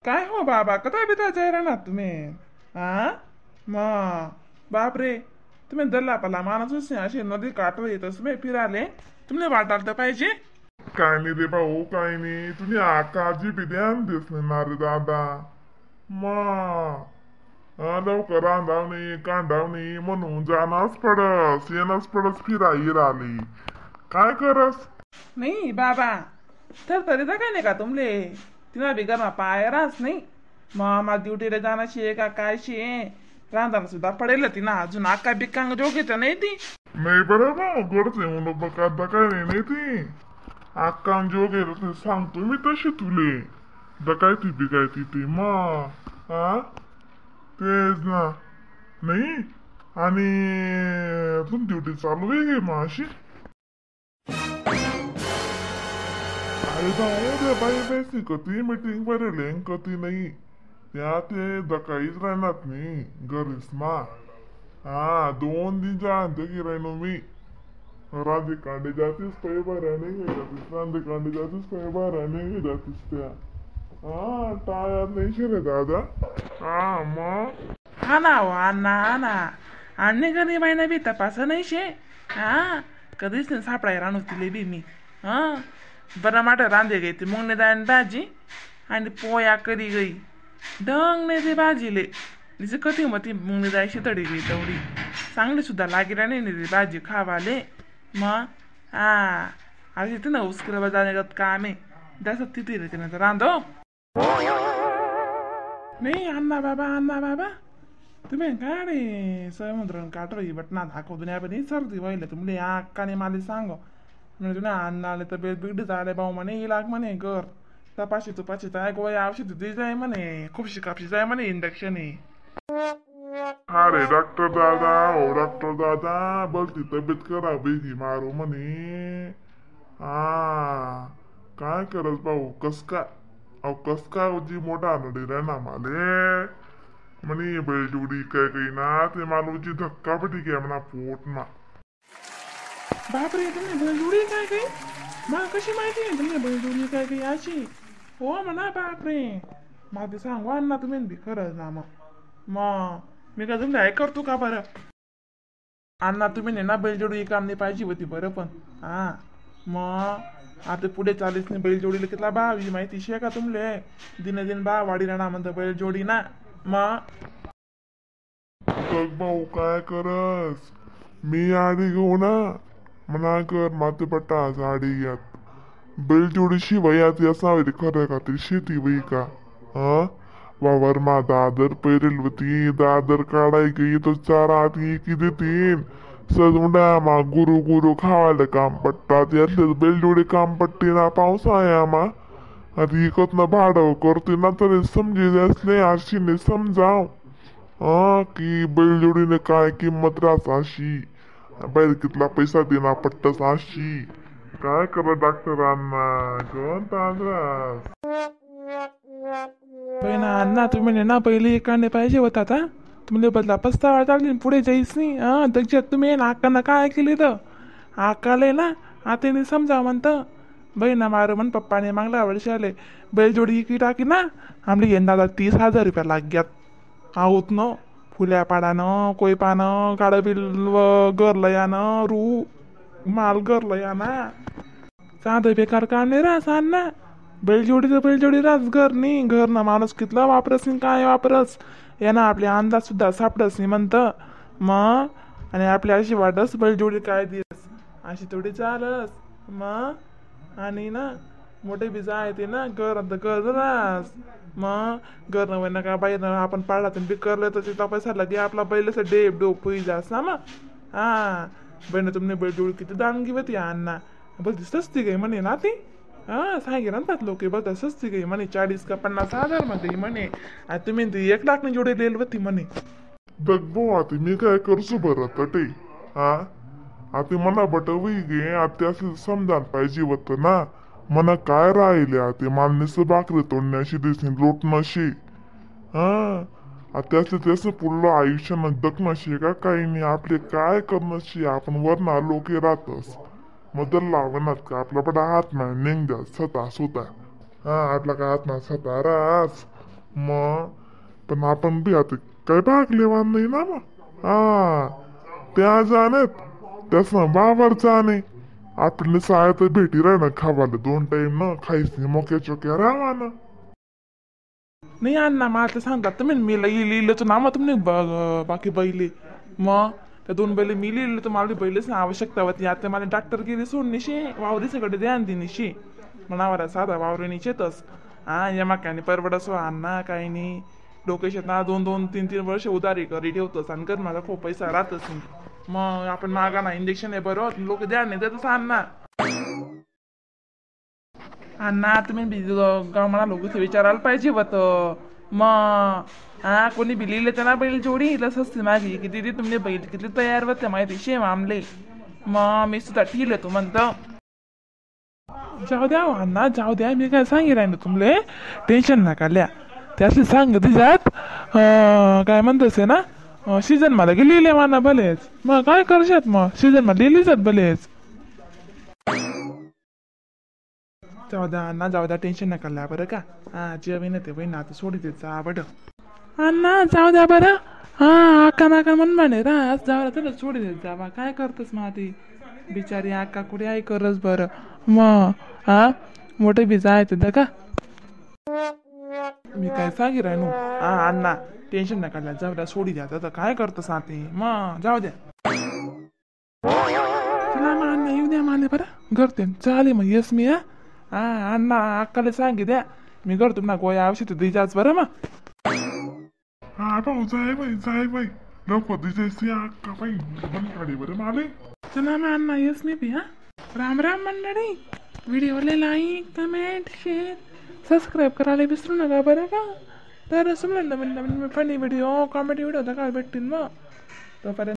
काय हो बाबा, कथा बिता जाय राहणार तुम्ही? हा मग बापरे, तुम्ही दल्ला पल्ला माणूस असे नदी काटवर येत तुम्ही फिराले, तुमने वाटायला तर पाहिजे. काय नाही रे भाऊ, काय नाही, तुम्ही आकाजी बी ध्यान देत नाही ना रे दादा. मग लवकर रांधाव नाही कांडाव नाही म्हणून जाणारच पडस, येणंच पडस फिराई राहिली, काय करस? नाही बाबा, तर तरी तर काय नाही का तुमले तिला बिगर मा पाय रास नाही. मग मला ड्युटीला जाण्याची आहे का कायशी आहे, रांधायला सुद्धा पडेल तिना अजून आका बिकांग जोगीचं नाही ती. नाही बरं भाऊ, गडचे म्हणून बघा काय नाही नाही ती आक्का जोग आहे सांगतो मी तशी तुले डकायती बिकायती ती मग. हा तेच ना. नाही आणि तुम ड्युटी चालू आहे मग अशी? अरे भाऊ त्या बाई बाईसी कधी मीटिंग बरेल कधी नाही, त्या ते दकाईच राहणार नाही घरीच मा. हा 2 दिन जाणते की राहिनो मी रांधे कांडे जातीस पै बऱ्या नाही जातीस, रांधे कांडे जातीस पै बऱ्या नाही जातीस त्या. हा टायर नाही शे रे दादा. हा मग हा ना हो अण्णा, हा ना आणि घरी बाईना बी तपास नाही शे. हा कधीच नाही सापडाय राहणू तिले बी मी. हा बरं माठ रांधे गई ती मुंगने दाण भाजी आणि पोया करी गई डंग नाही ते भाजीले निसे कधी मग ती मुंगने दाय शितडी गई तेवढी चांगली सुद्धा लागेल नाही ती भाजी खावाले. मग हा आता तिथे ना उसकेला जाण्यागत काम आहे जास्त तिथे रे तिनं रांधो नाही. अण्णा बाबा, अण्णा बाबा तुम्ही काय रे समुद्र काटो बटना दाखव दुनिया पण सर्दी व्हायला तुमले अक्काने मला सांगो म्हणजे तुला अण्णा आले तब्येत बिगडी झाले भाऊ म्हणे इलाग म्हणे घर तपाशी तुपाशी जाय गोळ्या औषध दे जाय म्हणे खुपशी कापशी जाय म्हणे इंजेक्शन आहे. अरे डॉक्टर दादा, ओ डॉक्टर दादा बोलती तब्येत खराब आहे मारू म्हणे. हा काय करत भाऊ, कस काय अहो कस काय जी मोठा नडी रे ना माले म्हणे बैलजोडी काय काही ना ते मालूची धक्का पटी घ्या म्हणा पोट मा. बापरे तुम्ही बैलजोडी काय काही मला कशी माहिती आहे तुम्ही बैलजोडी काय काही अशी? हो म्हणा बापरे, मला ते सांगू अण्णा तुम्ही बी खरंच ना. मग मग मी काय तुमच्या ऐक करतो का बरं? अण्णा तुम्ही ना बैलजोडी काम नाही पाहिजे होती बरं पण. हा मग आता पुढे चालीस नाही बैलजोडीला कितला भाव ही माहिती शे का तुमले? दिनदिन भाव वाढी राहणार म्हणतं बैलजोडी ना. मग बघ भाऊ काय करस, मी आडी घेऊ ना म्हणा कर माते पट्टा आडी घ्यात बैलजोडी शिवाय यात असावी खरं का तरी शेती वही का? हा वावर मा दादर पैरेल होती दादर काढाय गई तर चार आत की देतीन सजमुंडा मा गुरु गुरु खावायला काम पट्टात यातले बैलजोडी काम पट्टी ना पावसाळ्या मा आता इकत ना भाडं करते ना तरी समजी असले अशीने समजाव हा की बैलजोडीने काय किंमत राहत अशी बैल कितला पैसा देना पट्टस अशी काय करा डॉक्टरांना गण तांदरास. ना अण्णा तुम्ही ना पहिले एकाने पाहिजे होता आता तुम्हाला बदला पस्तावा लागली पुढे जाईस नाही. हां दक्षात तुम्ही ना अक्कांना काय केली तर अक्काले ना आतेने समजा म्हणतं बहिणा मारू म्हण पप्पाने मागला वर्षी आले बैलजोडी इकी टाकी ना आमले यंदा 30,000 रुपया लाग्यात आहोत न फुल्या पाडानं कोयपानं काळं बिल गरलं यानं रू माल गरलं याना साधं बेकार काम नाही रास अण्णा. बैलजोडी तर बैलजोडी रास घर नाही घर ना माणूस कितला वापरस नाही काय वापरस यानं आपले अंदाज सुद्धा सापडस नाही म्हणतं. मग आणि आपल्या अशी वाटस बैलजोडी काय दिस अशी थोडी चालस. मग आणि ना मोठे बी जाय ते ना घर आता घर रास मग घर नव्हे का बाई ना आपण पाडला तर बिकरलं तर तिथला पैसा लगे आपला बैल असं डेप डोप होई जास ना. मग हा बहिण तुमने बैलजोडी किती दाणगी होती अण्णा बोल सस्ती गई म्हणे ना ती. हा सांगे म्हणतात लोक बघ सस्ती गई म्हणे 40 का 50 हजार मध्ये म्हणे आणि तुम्ही ती 1 लाख जोडी लेल होती म्हणे. बघ भाऊ आता मी काय करसू बरं तटे हा आता मला बटवई गे आता असं समजायला पाहिजे होतं ना मना काय राहिले आता मालनीचं भाकरी तोडण्याशी दिसणे लोटणशी. हा आता असं त्याचं पुढलं आयुष्यानं दखणशी का काही नाही आपले काय करणशी आपण वरना लोक राहतस मदर लावणार का आपला बडा हात नाही निघ द्या स्वतः स्वतः. हा आपला काय हात ना स्वतः रास. मग पण आपण बी आता काय भागले वान नाही ना मग. हा त्या जाणेत त्यास बाबर जाणे आपल्याला साया तर भेटी राह ना खावाला 2 टाइम ना खायच नाही मोक्या चोक्या राहा ना. नाही अण्णा मला तर सांगतात तुम्ही मी लिहिलं तर ना मग तुम्ही बाकी बैले मग त्या 2 बैले मी लिहिलं तर मला बैलेच ना आवश्यकता होती. आता मला डॉक्टर गेली सोडणीशी वावरी सगळे द्या दिनीशी मनावर साधा वावरीनी शेतच. हा या माकाने परवड असो अण्णा काही नाही डोक्यात ना 2-2 3-3 वर्ष उदारी करी ठेवतोस आणि कर माझा खूप पैसा राहतच नाही. मग आपण मागा ना इंजेक्शन आहे बरं लोक द्या नाही देतच अण्णा. अण्णा तुम्ही गाव मला लोक विचारायला पाहिजे होतं मग. हा कोणी बी लिहिले ना बैल जोडी तसंच माझी की दिदी तुमने बैल किती तयार होते माहिती शेम आमले मग मी सुद्धा ठेवले तू म्हणतो. जाऊ द्या अण्णा जाऊ द्या मी काय सांगे राहिलो तुमले टेन्शन नका ल्या त्यातली सांग तिच्यात काय म्हणतोस ना सीझन मला की लिहिले म्हणा भलेच मग काय करशात मग सीझन मला लिहिली जात भलेच. जाऊ द्या अण्णा जाऊ द्या टेन्शन नका ल्या बरं का. हा जे ना ते बहीण आता सोडी दे जा बरं अण्णा जाऊ द्या बरं. हा आका नाका म्हण म्हणे रास जाऊ द्या सोडी देत जा बा काय करतोस मग ती बिचारी आका कुठे आई करस बरं मग. हा मोठे बी जायचं का मी काय सांगे राहिनो. हा अण्णा टेन्शन नका ल्या जाऊ द्या सोडी द्या आता काय करतोस ते मग जाऊ द्या. चला मग अण्णा येऊ द्या मला बरं करते चालेल मग येस मी. हा हा अण्णा अक्काला सांगे द्या मी करतो ना गोया औषध दिजाच बरं मग. हा भाऊ जाय बाई जाय बाई लवकर दिजायची अक्का बाई बंद काढी बरं माले. चला मग अण्णा येस मी बी. हा राम राम मंडळी व्हिडिओला like comment share subscribe करायला विसरू नका बरं का. तर असं नवीन नवीन funny video comedy video काय भेटतील मग तोपर्यंत.